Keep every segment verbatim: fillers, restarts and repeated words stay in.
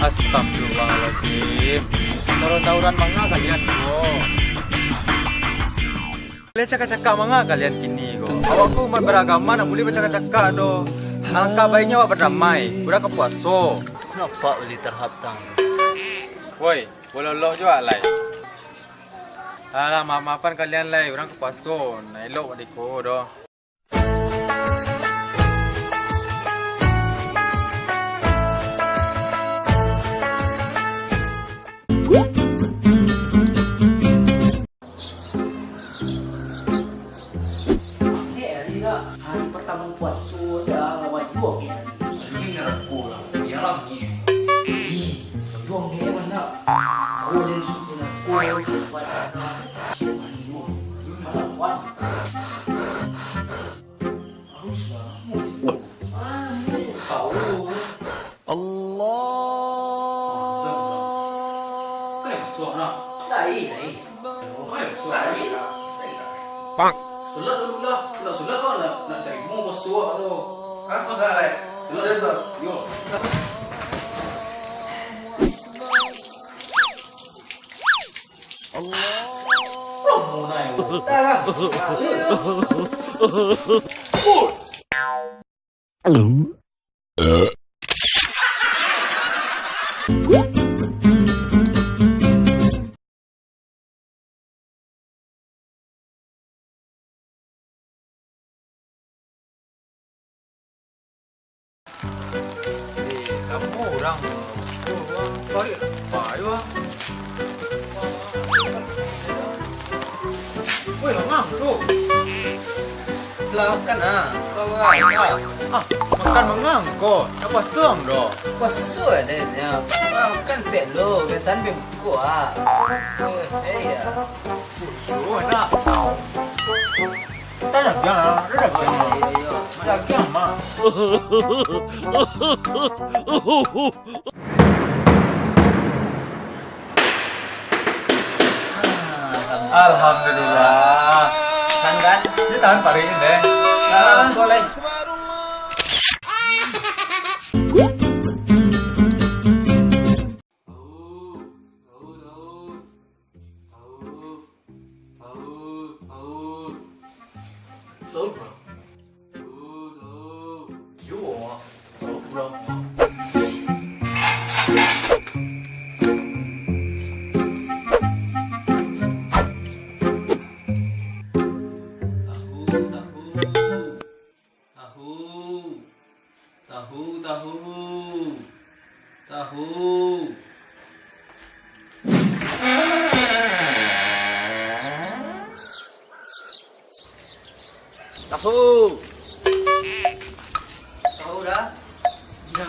Astagfirullahalazim. Tauran-tauran manga kalian ko. Kalian cakak-cakak manga kalian kini ko. Awak ko umat baragama, ndak buliah bacakak-cakak doh. Alangkah baiknyo awak badamai, urang ka puaso. Nampak ulih tarhap tang. Woi, bololok jo awak lai. Alah, maaf-maafan kalian lai, urang ka puaso, ndak elok buek iko doh. Eh, hari lah, hari pertama puaso, saya lawan dua. Hari ini neraka lah, yang lama. Ih, dua orang ni mana? Kau dan suka neraka, buat apa? Siapa ni dua? Mana, wan? Haruslah. Ah, tahu. Allah. Kan yang suah nak. Lain, lain. Kan yang suah. Lain. Pak. Solat dulu lah. Nak solat kan nak, nak tarimo puaso tu. Hah? Enggak, lain. Solat dulu. Yo. Allah. Promo naik. Dah lah. Eh, kamu urang. Tuh, tuh, balik lah. Ayo, ah. Woi, mangang tu. Lah, makan ah. Kau lah, kau. Ah, makan mangang ko. Nak puaso ang doh. Puaso ado nyo. Ah, makan saketek lo, bia tahan bia buko ah. Eh, eh, ya. Yo, nak. Kita dagang lah, kita dagang. Iyo, iyo, iyo. Dagang mah. Alhamdulillah. Kan, kan? Ini tahan pari ini, deh. Ah, boleh. Sahur, bro. Sahur, sahur. Yo, sahur, bro. Sahur, sahur. Tahu. Tahu, tahu. Tahu. Tahu. Tahu dah? Yo.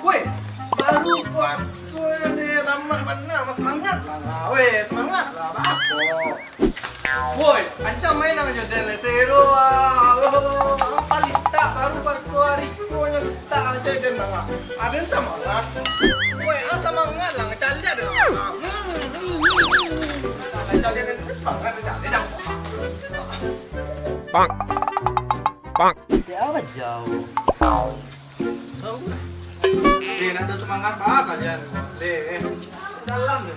Woi, baru puaso ni, tamak bana, mas, semangat lah. Woi, semangat lah, bako. Woi, ancak main ang jo den lai, sero ah. Oh, palitak baru puaso ari ko nyo litak ancak den manga. Aden samangat. Woi, ah, samangat lah, ngecaliak den. Ngecaliak den tu samangat, ngecaliak den. Pak. Pak. Ya, apa jauh? Tahu lah. Eh, nak ada semangat bah kalian. Leh, eh. Dalam ni.